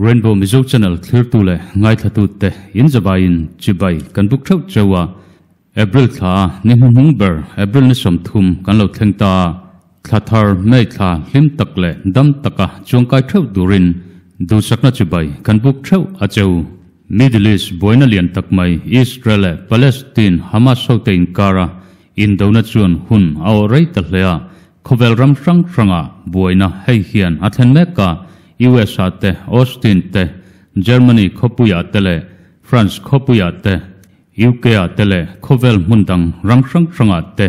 Rainbow Mizo Channel thlirtu leh ngaithlatute in zavaiin chibai kan buk theuh cheu a, April thla ni hnuhnung ber April ni 30 kan lo thleng ta a, thla thar May thla hlim tak leh dam taka chuangkai theuh turin duhsakna chibai kan buk theuh a cheu. Middle East buaina lian tak mai Israel leh Palestine Hamas hote inkara indona chuan hun a awh rei ta hle a, khawvel ram hrang hrangah buaina hei hian a thlen mek a, US-ah te, Austin te, Germany khawpuiah te leh France khawpuiah te, UK-ah te leh khawvel hmun dang ram hrang hrangah te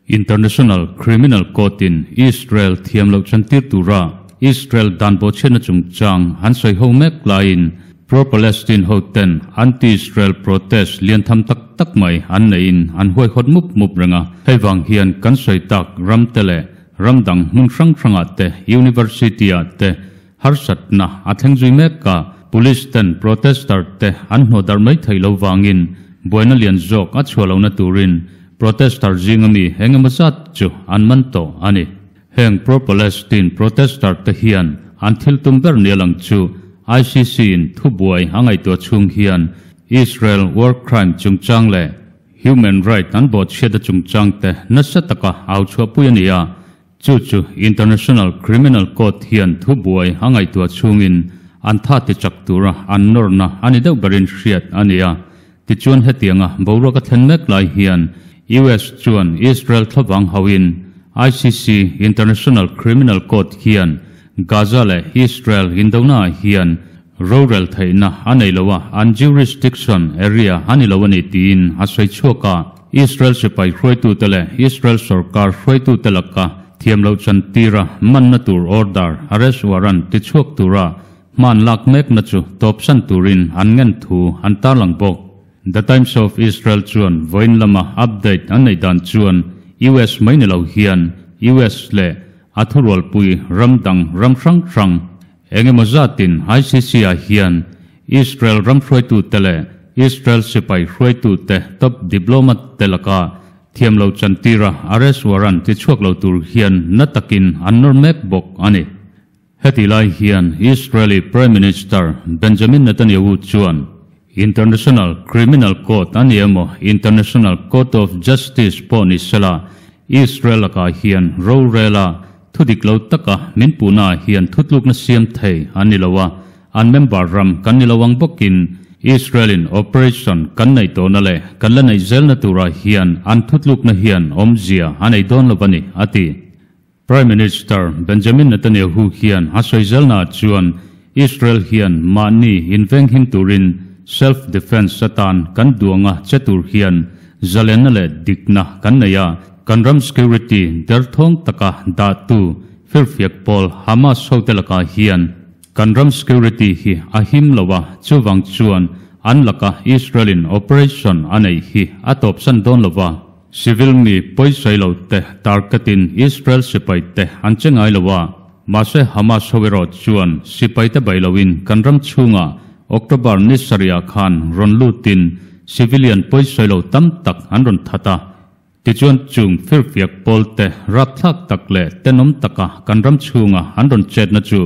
International Criminal Court-in Israel thiam loh chantir tura Israel dan bawhchhiatna chungchang an sawi ho mek laiin pro-Palestine hoten anti-Israel protest lian tham tak tak mai an neihin an huaihawt mup mup reng a. Hei vang hian kan sawi tak ram te leh ram dang hmun hrang hrangah te, university-ah te harsatna a thleng zui mek a. Police ten protester te an hnawh darh mai theih lo vangin buaina lian zawk a chhuah lohna turin protester zinga mi eng emaw zat chu an man tawh a ni. Heng pro-Palestine protester te hian an thil tum ber nia lang chu ICC in thubuai a ngaihtuah chhung hian Israel war crime chungchang leh human right an bawhchhiat a chungchang te nasa taka au chhuahpui a ni a. Chu chu International Criminal Court hian thubuai a ngaihtuah chhungin an tha ti chak tura an nawrna a ni deuh berin hriat a ni a. Tichuan hetianga boruak a thlen mek lai hian US chuan Israel thlavang hauhin ICC, International Criminal Court, hian Gaza leh Israel indonaah hian rorel theihna a nei lo a, an jurisdiction area a ni lo a ni tiin a sawi chhuak a. Israel sipai hruaitute leh Israel sorkar hruaitute laka thiam loh chantira manna tur order, arrest warrant, tichhuak tura hman lak mekna chu tawpsan turin an ngen thu an tarlang bawk. The Times of Israel chuan vawiin lama update an neih dan chuan US mai ni lo hian US leh a thurualpui ram dang ram hrang hrang eng emaw zatin ICC-ah hian Israel ram hruaitute leh Israel sipai hruaitute top diplomat te laka thiam lo chantira arrest warrant tichhuak lo tur hian na takin an nawr mek bawk a ni. Heti lai hian Israeli Prime Minister Benjamin Netanyahu chuan International Criminal Court a ni emaw International Court of Justice pawh ni sela Israel lakah hian rorela thudik lo taka min puhnaah hian thutlukna siam thei an ni lo a, an member ram kan ni lo ang bawkin Israel-in operation kan neih tawhna leh kan la neih zelna turah hian an thutlukna hian awmzia a nei dawn lo a ni, a ti. Prime Minister Benjamin Netanyahu hian a sawi zelnaah chuan Israel hian mahni invenghim turin self defence atan kan duanga che tur hian zalenna leh dikna kan nei a, kan ram security derthawng taka dahtu firfiak pawl Hamas hote lakah hian kan ram security hi a him lo a, chuvang chuan an laka Israel-in operation a neih hi a tawpsan dawn lo va. Civil mi pawisawi lo te target-in Israel sipai te an che ngai lo a, mahse Hamas ho erawh chuan sipai te bai loin kan ram chhungah October ni sarihah khan rawn lutin civilian pawisawi lo tam tak an rawn that a. Tichuan chung firfiak pawl te rapthlak tak leh tenawm taka kan ram chhunga an rawn chetna chu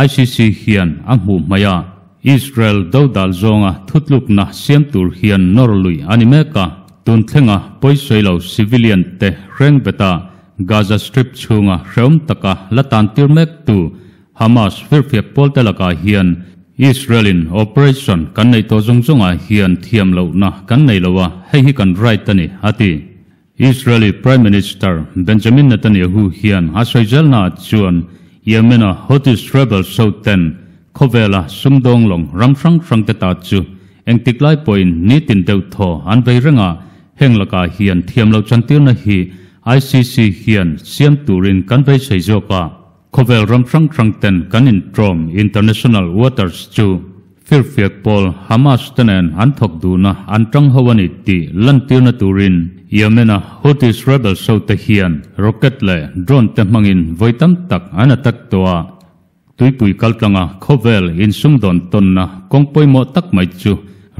ICC hian a hmuh hmaih a, Israel dodal zawnga thutlukna siam tur hian nawr lui a ni mek a. Tun thlenga pawisawi lo civilian te hreng beta Gaza Strip chhunga hrehawm taka la tan tir mek tu Hamas firfiak pawl te lakah hian Israel in operation kan neih tawh zawng zawngah hian thiam lohna kan nei lo a, hei hi kan right a ni, a ti. Israeli Prime Minister Benjamin Netanyahu hian a sawi zelnaah chuan Yemen-a Houthis rebels ho ten khawvela sumdawng lawng ram hrang hrang te ta chu engtik lai pawhin nitin deuh thaw an vei reng a, heng lakah hian thiam loh chantirna hi ICC hian siam turin kan beisei zawk a. Khawvel ram hrang hrang ten kan intrawm international waters chu firfiak pawl Hamas te nen an thawk duhna an tang ho a ni tih lantirna turin Yemen-a Houthis rebels ho te hian rocket leh drone te hmangin vawi tam tak an attack tawh a. Tuipui kaltlanga khawvel insumdawn tawnna kawng pawimawh tak mai chu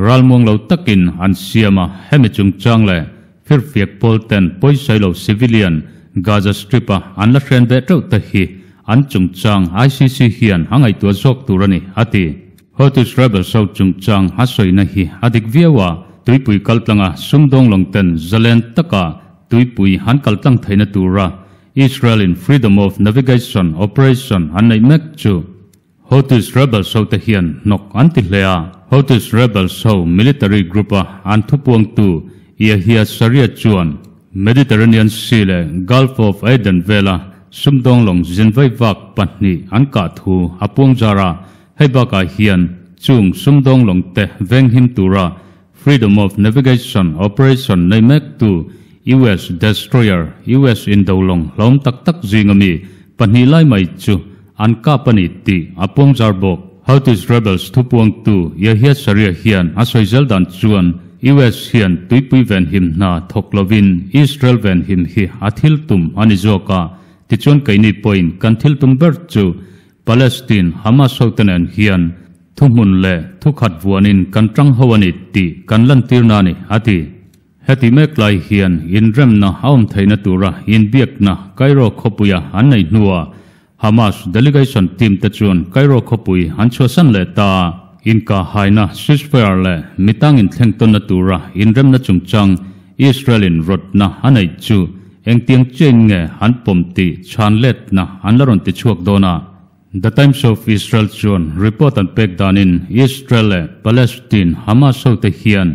ralmuang lo takin an siam a, hemi chungchang leh Firfiak pawl ten pawisawi lo civilian Gaza Strip-a an la hren ve teuh te hi an chungchang ICC hian a ngaihtuah zawk tur a ni, a ti. Houthis rebels ho chungchang a sawina hi a dik viau a, tuipui kaltlanga sumdawng lawng ten zalen taka tuipui an kaltlang theihna tura Israel in Freedom of Navigation Operation an neih mek chu Houthis rebels ho te hian hnawk an ti hle a. Houthis rebels ho military group a an thupuangtu Yahya Sarea chuan Mediterranean Sea leh Gulf of Aden vela sumdawng lawng zinvai vak pahnih an kah thu a puang zar a. Hei bakah hian chung sumdawng lawng te venghim tura Freedom of Navigation Operation nei mektu US Destroyer US Indolong hlawm tak tak zinga mi pahnih lai mai chu an kap a ni tih a puang zar bawk. Houthis rebels thupuangtu Yahya Sarea hian a sawi zel dan chuan US hian tuipui venhim hna thawk lovin Israel venhim hi a thil tum a ni zawk a, tichuan keini pawhin kan thil tum ber chu Palestine Hamas hote nen hian thuhmun leh thukhat vuanin kan tang ho a ni tih kan lantirna a ni, a ti. Heti mek lai hian inremna a awm theihna tura inbiakna Cairo khawpuia an nei hnuah Hamas delegation team te chuan Cairo khawpui an chhuahsan leh ta a. Inkahhaina ceasefire leh mitang inthleng tawnna tura inremna chungchang Israel in rawtna a neih chu engtiang chiain nge an pawm tih chhan letna an la rawn ti chhuak dawn a. The Times of Israel chuan report an pek danin Israel leh Palestine Hamas hote hian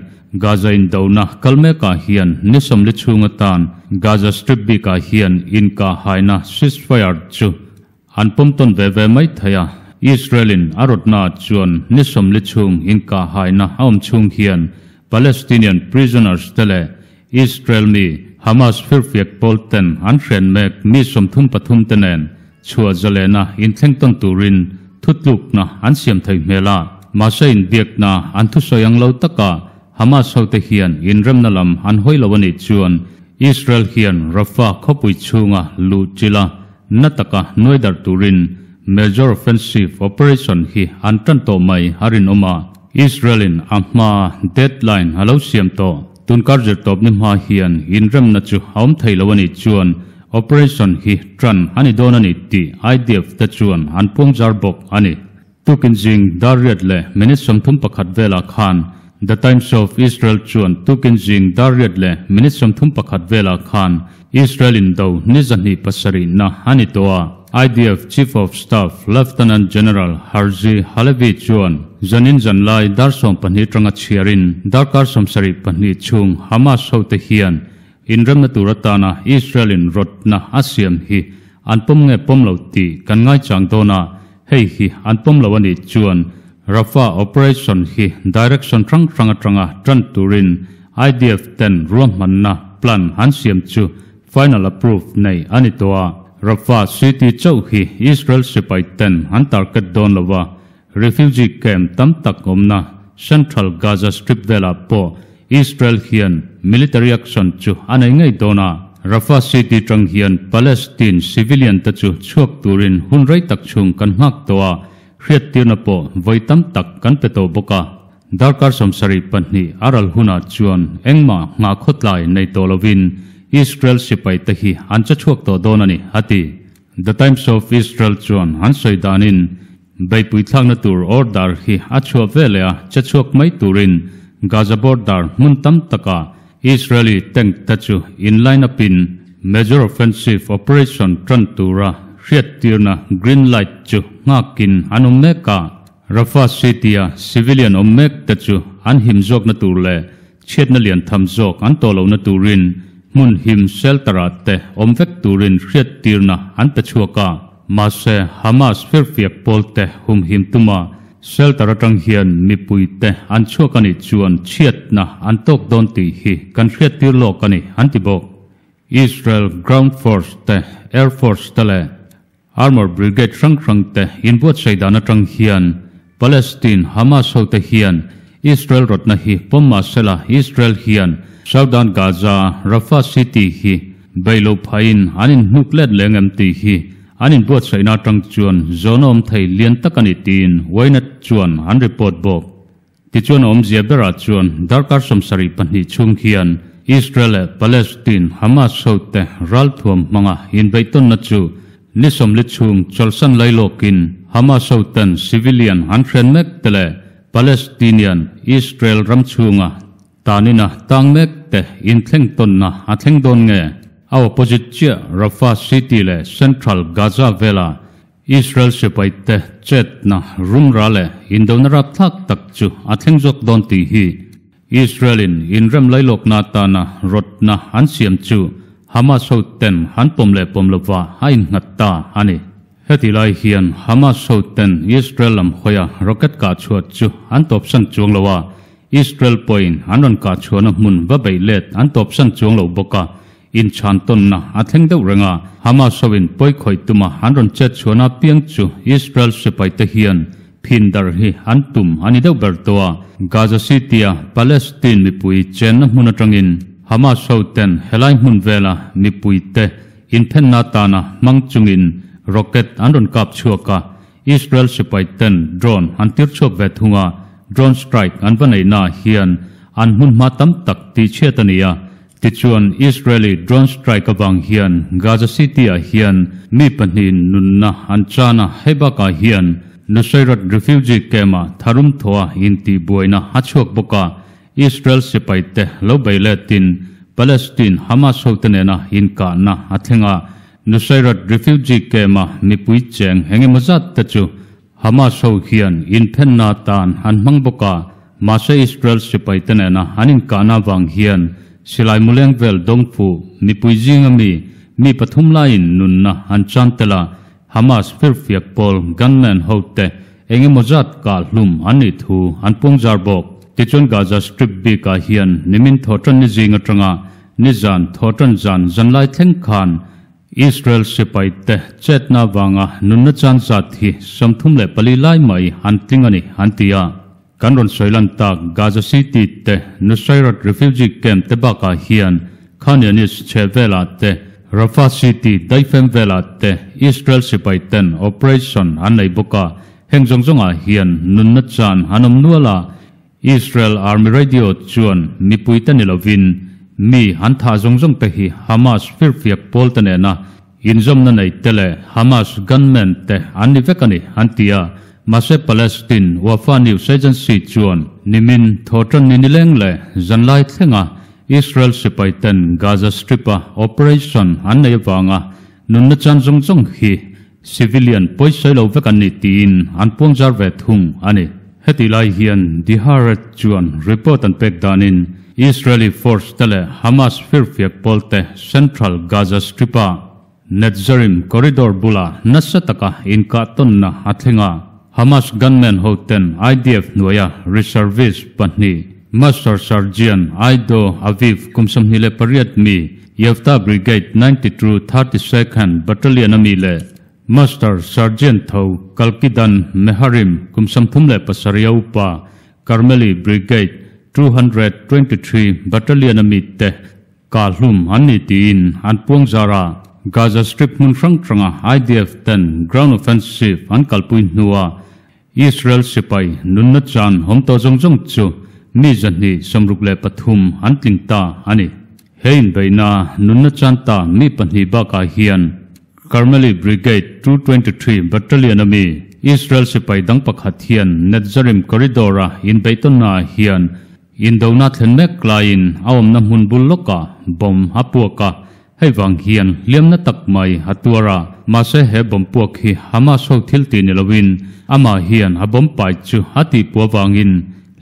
Gaza indona kal mekah hian ni sawmli chhung atan Gaza Strip bikah hian inkahhaina ceasefire chu an pawm tawn ve ve mai thei a. Israel in a rawtnaah chuan ni sawmli chhung inkahhaina a awm chhung hian Palestinian prisoners te leh Israel mi Hamas firfiak pawl ten an hren mek mi 33 te nen chhuah zalena inthleng tawn turin thutlukna an siam thei hmel a. Mahse inbiakna an thusawi ang lo taka Hamas hote hian inremna lam an hawi lo a nih chuan Israel hian Rafah khawpui chhunga luh chila na taka nuai darh turin major offensive operation hi an tan tawh mai a rinawm a. Israel in a hma deadline a lo siam tawh. Tunkar zirtawp ni hma hian inremna chu a awm thei lo a nih chuan operation hi tan a ni dawn a ni tih IDF te chuan an puang zar bawk a ni. Tukin zing dar riat leh minute 31 velah khan The Times of Israel chuan tukin zing dar riat leh minute 31 velah khan Israel indo ni 27 na a ni tawh a. IDF Chief of Staff Lieutenant General Herzi Halevi chuan zanin zanlai dar 12 tanga chhiarin darkar 72 chhung Hamas hote hian inremna tur atana Israel in rawtna a siam hi an pawm nge pawm lo tih kan ngaichang dawn a, hei hi an pawm lo a nih chuan Rafah operation hi direction hrang hrang atanga tan turin IDF ten ruahmanna plan an siam chu final approve nei a ni tawh a. Rafah city chauh hi Israel sipai ten an target dawn lo a, refugee camp tam tak awmna Central Gaza Strip velah pawh Israel hian military action chu a nei ngei dawn a. Rafah city tang hian Palestine civilian te chu chhuak turin hun rei tak chhung kan nghak tawh a, hriattirna pawh vawi tam tak kan pe tawh bawk a. Darkar 72 a ral hunah chuan engmah nghah khawtlai nei tawh lovin Israel sipai te hi an che chhuak tawh dawn a ni, a ti. The Times of Israel chuan an sawi danin beipui thlakna tur order hi a chhuah veleh a che chhuak mai turin Gaza border hmun tam taka Israeli tank te chu in line up in major offensive operation tan tura hriattirna green light chu nghakin an awm mek a. Rafah city a civilian awm mek te chu an him zawkna tur leh chhiatna lian tham zawk an tawh lohna turin hmun him shelter ah te awm vek turin hriattirna an pe chhuak a. Mahse Hamas firfiak pawl te humhim tuma shelter atang hian mipui te an chhuak a nih chuan chhiatna an tawk dawn tih hi kan hriattir lawk a ni, an ti bawk. Israel Ground Force te, Air Force te leh Armour Brigade hrang hrang te inbuatsaih dan atang hian Palestine Hamas hote hian Israel rawtna hi pawm mahsela Israel hian Southern Gaza Rafah city hi bei lo phahin an inhnuk let leng em tih hi an inbuatsaihna atang chuan zawn a awm thei lian tak a ni tiin Ynet chuan an report bawk. Tichuan awmzia berah chuan darkar 72 chhung hian Israel leh Palestine Hamas hote ralthuam hmanga inbeihtawnna chu Ni 40 chhung chawlhsan lailawkin Hamas hoten civilian an hren mek te leh Palestinian Israel ram chhunga tanina tang mek te inthleng tawnna a thleng dawn nge? A opposite chiah Rafah city leh central Gaza vela Israel sipaite chetna rumra leh indona rapthlak tak chu a thleng zawk dawn tih hi Israel-in inrem lailawkna atana rawtna an siam chu Hamas hoten an pawm leh pawm lova a innghat ta a ni. Heti lai hian Hamas hoten Israel lam hawia rocket kah chhuah chu an tawpsan chuang lo a, Israel pawhin an rawn kah chhuahna hmun va beih let an tawpsan chuang lo bawk a, inchhan tawnna a thleng deuh reng a. Hamas hoin pawi khawih tuma an rawn chet chhuahna apiang chu Israel sipaite hian phin darh hi an tum a ni deuh ber tawh a. Gaza City-a Palestine mipui chenna hmun atangin Hamas hoten helai hmun vela mipuite Inthenna atana hmang chungin rocket an rawn kap chhuak a, Israel sipai ten drone an tir chhuak ve thung a, drone strike an va neihnaah hian an hmunhma tam tak tihchhiat a ni a. Tichuan Israeli drone strike avang hian Gaza City-ah hian mi pahnihin nunna an chan a, hei bakah hian Nuseirat refugee camp-ah tharum thawha intihbuaina a chhuak bawk a, Israel sipaite lo bei letin Palestine Hamas hote nena inkahna a thleng a, Nuseirat refugee camp-a mipui cheng eng emaw zat te chu Hamas ho hian inphenna atan an hmang bawk a, mahse Israel sipaite nena an inkahna avang hian silai muleng vel dawngfu mipui zinga mi mi pathum laiin nunna an chan tel a, Hamas firfiak pawl gunman hote eng emaw zat kah hlum an nih thu an puang zar bawk. Tichuan Gaza Strip bikah hian nimin thawhtan ni zing atanga nizan thawhtan zan zanlai thleng khan Israel sipaite chetna avanga nunna chan zat hi 34 lai mai an tling a ni an ti a. Kan rawn sawi lan tak Gaza City te Nuseirat refugee camp te bakah hian Khan Younis chheh velah te, Rafah City daifem velah te Israel sipai ten operation an nei bawk a, heng zawng zawngah hian nunna chan an awm nual a, Israel Army Radio chuan mipui te ni lovin mi an thah zawng zawng te hi Hamas firfiak pawl te nena Inzawmna nei te leh Hamas gunmen te an ni vek a ni, an ti a. Mahse Palestine Wafa News Agency chuan nimin thawhtan ni nileng leh zanlai thlenga Israel sipai ten Gaza Strip-a operation an nei avanga nunna chan zawng zawng hi civilian pawisawi lo vek an ni tiin an puangzar ve thung a ni. Heti lai hian The Haaretz chuan report an pek danin Israeli force te leh Hamas firfiak pawl te central Gaza Strip-a Netzarim corridor bulah nasa taka inkah tawnna a thleng a. Hamas gunmen ho ten IDF hnuaia reservist pahnih Master Sergeant Ido Aviv kum 28 mi Yefta Brigade 92 32nd Battalion a mi leh Master Sergeant tho Kalkidan Meharim kum 37 a upa Carmeli Brigade 223 Battalion a mi te kah hlum an ni tiin an puang zar a. Gaza Strip hmun hrang hranga IDF ten ground offensive an kalpui hnua Israel sipai nunna chan awm tawh zawng zawng chu mi 263 an tling ta a ni. He inbeihna nunna chan ta mi pahnih bakah hian Carmeli Brigade 223 Battalion a mi Israel sipai dang pakhat hian Netzarim Corridor-a inbeih tawnnaah hian indona thlen mek laiin a awmna hmun bul lawkah bomb a puak a, hei vang hian hliamna tak mai a tuar a. Mahse he bomb puak hi Hamas ho thil tih ni loin amah hian a bomb pai chu a tihpuah vangin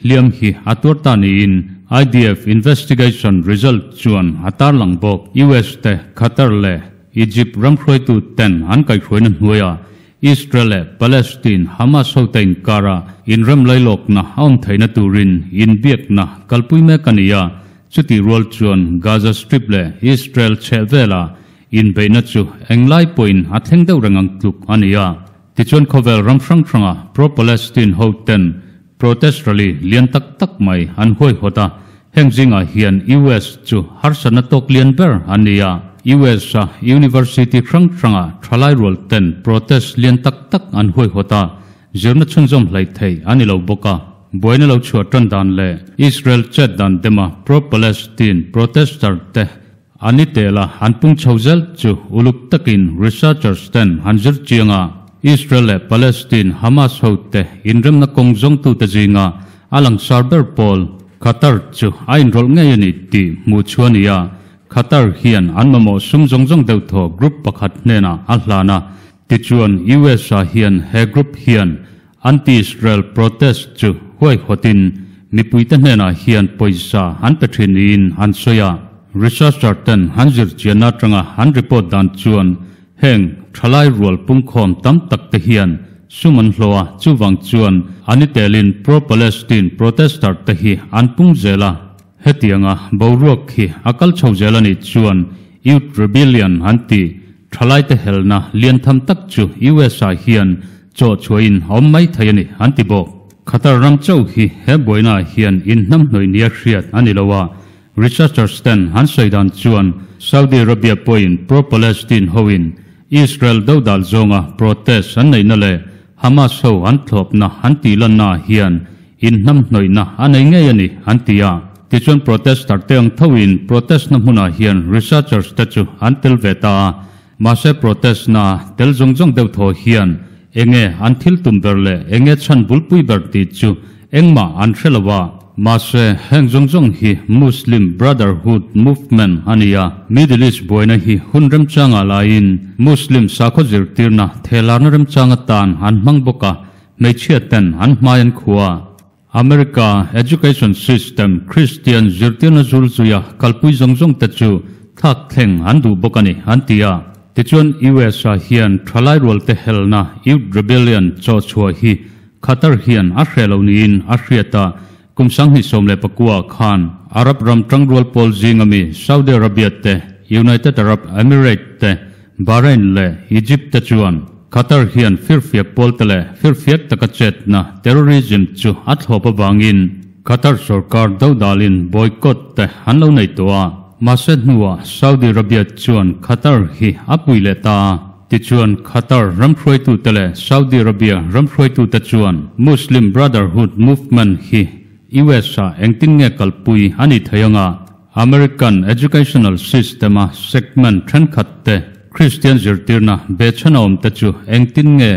hliam hi a tuar ta niin IDF investigation result chuan a tarlang bawk. US te Qatar leh Egypt ram hruaitu ten an kaihhruaina hnuaiah Israel leh Palestine Hamas hote inkara inrem lailawkna a awm theihna turin inbiakna kalpui mek a ni a, chutih rual chuan Gaza Strip leh Israel chheh vela inbeihna chu englai pawhin a thleng deuh reng ang tluk a ni a. Tichuan khawvel ram hrang hranga pro-Palestine hoten protest rally lian tak tak mai an huaihawt a, heng zingah hian US chu harsatna tawk lian ber an ni a. US-a university hrang hranga thalai rual ten protest lian tak tak an huaihawt a, zirna chhunzawm hlei thei a ni lo bawk a. Buaina lo chhuah tan dan leh Israel chet dan dema pro-Palestine protester te. Ani tela an pung chho zel chu uluk takin researchers ten an zir chiang a. Israel leh Palestine Hamas ho te inremna kawng zawngtute zinga a langsar ber pawl Qatar chu a inrawlh ngei a ni tih hmuh chhuah a ni a. Qatar hian an mamawh sum zawng zawng deuh thaw group pakhat hnenah a hlan a. Tichuan US-a hian he group hian Anti-Israel protest chu huaihawtin mipuite hnenah hian pawisa an pe thin niin an sawi a. Researcher ten an zirchianna atanga an report dan chuan heng thalai rual pungkhawm tam tak te hian sum an hlawh a, chuvang chuan an i telin pro-Palestine protester te hi an pung zel a. Hetianga boruak hi a kal chho zel a nih chuan Youth Rebellion an ti Thalaite helna lian tham tak chu US-ah hian chaw chhuahin a awm mai thei a ni, an ti bawk. Qatar ram chauh hi he buainaah hian inhnamhnawih nia hriat a ni lo a, researchers ten an sawi dan chuan Saudi Arabia pawhin pro-Palestine hoin Israel dodal zawnga protest an neihna leh Hamas ho an thlawpna an tihlannaah hian Inhnamhnawihna a nei ngei a ni, an ti a. Tichuan protester te ang thoin protest na hmunah hian researchers te chu an tel ve ta a. Mahse protest na tel zawng zawng deuh thaw hian enge an thil tum ber leh enge chhan bulpui ber tih chu engmah an hre lo a. Mahse heng zawng zawng hi Muslim Brotherhood movement a ni a. Middle East buaina hi hun remchangah laiin Muslim sakhaw zirtirna thelarna remchang atan an hmang bawk a. Hmeichhia ten an hmai an khua. America education system Christian zirtirna zul zuia kalpui zawng zawng te chu thlak thleng an duh bawk a ni an ti a. Tichuan US ah hian thalai rual te helna Youth Rebellion chaw chhuah hi Qatar hian a hreh lo niin a hriat a, kum 2019 ah khan Arab ram tangrual pawl zinga mi Saudi Arabia te, United Arab Emirates te, Bahrain leh Egypt te chuan Qatar hian firfiak pawlte leh firfiak taka chetna, terrorism, chu a thlawp avangin Qatar sorkar dodalin boycott te an lo nei tawh a. Mahse hnuah Saudi Arabia chuan Qatar hi a pui leh ta a. Tichuan Qatar ramhruaitute leh Saudi Arabia ramhruaitute chuan Muslim Brotherhood movement hi US-ah engtin nge kalpui a nih theih anga American educational system-a segment thenkhat te Kristian zirtirna behchhan a awm te chu engtin nge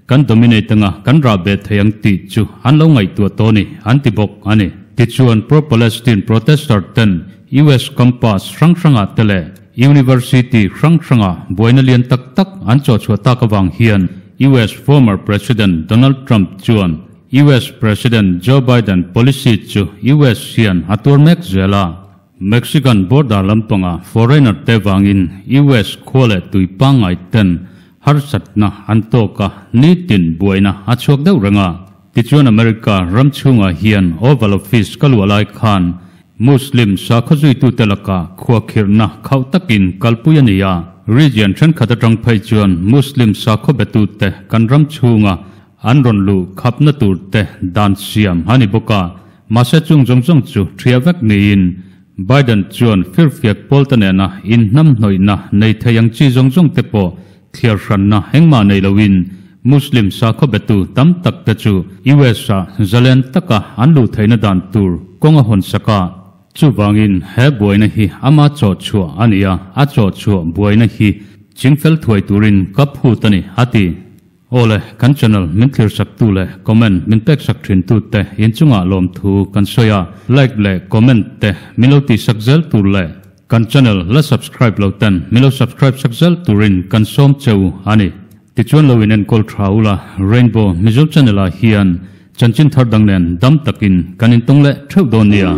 kan dominate anga kan rah beh thei ang tih chu an lo ngaihtuah tawh a ni, an ti bawk a ni. Tichuan pro-Palestine protester ten US campus hrang hrangah te leh university hrang hrangah buaina lian tak tak an chawhchhuah tak avang hian US former President Donald Trump chuan US President Joe Biden policy chu US hian a tuar mek zel a. Mexican border lampanga foreigner te vangin US khua leh tui pangngai ten harsatna an tawk a, nitin buaina a chhuak deuh reng a. Tichuan America ram chhungah hian Oval Office ka luah lai khan Muslim sakhaw zuitute lakah khuakhirhna khauh takin kalpui a ni a. Region thenkhat atang phei chuan Muslim sakhaw betute kan ram chhunga An rawn luh khapna tur te dan siam a ni bawk a, mahse chung zawng zawng chu ṭhia vek niin Biden chuan firfiak pawlte nena inhnamhnawihna nei thei ang chi zawng zawng te pawh thliar hranna engmah nei loin Muslim sakhaw betu tam tak te chu US-ah zalen taka an luh theihna dan tur kawng a hawnsak a. Chuvangin he buaina hi ama chaw chhuah a ni a, a chaw chhuah buaina hi chingfel thuai turin ka phut a ni, a ti. Awle, kan channel min thlir sak tu leh comment min pek sak thin tu te inchungah lawmthu kan sawi a, like leh comment te min lo tih sak zel tur leh kan channel la subscribe lo ten min lo subscribe sak zel turin kan sawm cheu a ni. Tichuan lo in enkawl tha ula, Rainbow Mizo channel ah hian chanchin thar dang nen dam takin kan intawng leh theuh dawn nia.